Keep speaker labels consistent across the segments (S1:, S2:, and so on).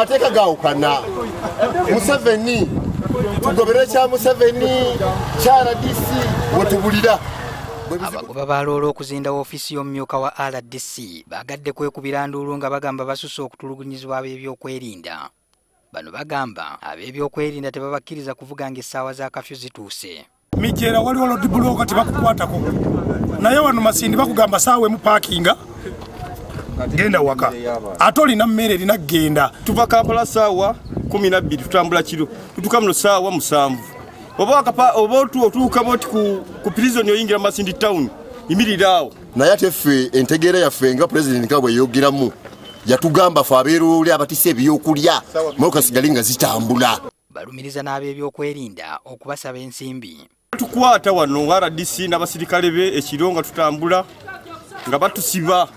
S1: Amateeka gaawukana. Museveni tugobere kya Museveni kya RDC wetubulira.
S2: Abagoba ba loole okuzinda woofiisi y'omumyuka wa RDC bagadde kwekubira nduulu nga bagamba basusse okutulugunyizibwa ab'ebyokwerinda. Bano bagamba ab'ebyokwerinda tebabakkiriza kuvuga ng'essaawa za kafyu zituuse.
S3: Migyera waliwo road block tebakukwatako, naye wano Masindi bakugamba saawa emu parkinga genda waka, ate olina mmere erina kugenda.
S4: Tuva Kampala saawa 12 tutambula kiro, tutuuka muno saawa 7. Oba otuuka boti ku prison oyingira Masindi town yimirira awo.
S1: Naye ate ffe entegeera yaffe nga pulezidenti nga bwe yayogeramu yatugamba ffe abeeroole abatisse ebyokulya motoka sigale nga zitambula.
S2: Balumiriza n'ab'ebyokwerinda okubasaba ensimbi.
S4: Tukwata wano RDC n'abasirikale be ekiro nga tutambula nga batusiba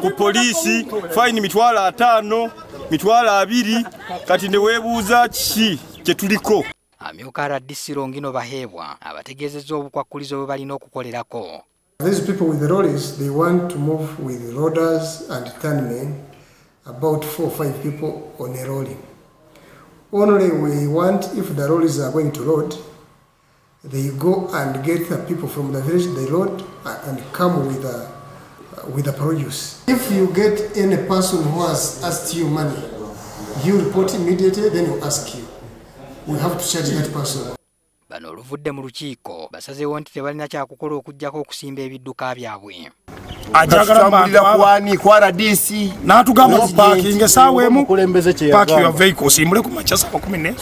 S4: ku poliisi fayini 500,000 20,000 kati ne weebuuza kiki kye tuliko.
S2: Amyuka RDC Longino Baheebwa abategeezezza obukwakkulizo bwe balina okukolerako.
S5: These people with the lorries, they want to move with loaders and turnmen, about 4 or 5 people on a lorry. Only we want, if the lorries are going to load, they go and get the people from the village, they load and come with the produce. If you get any person who has asked you money, you report immediately, then we ask you. We have to charge that person.
S2: Bano oluvudde mu lukiiko basazeewo nti tebalina kyakukola okuggyako okusimba ebidduka byabwe.
S3: Ajagala
S1: kwani kwa RDC
S3: n'atugamba parking essaawa emu, park your vehicle osimbule ku makya saawa 14.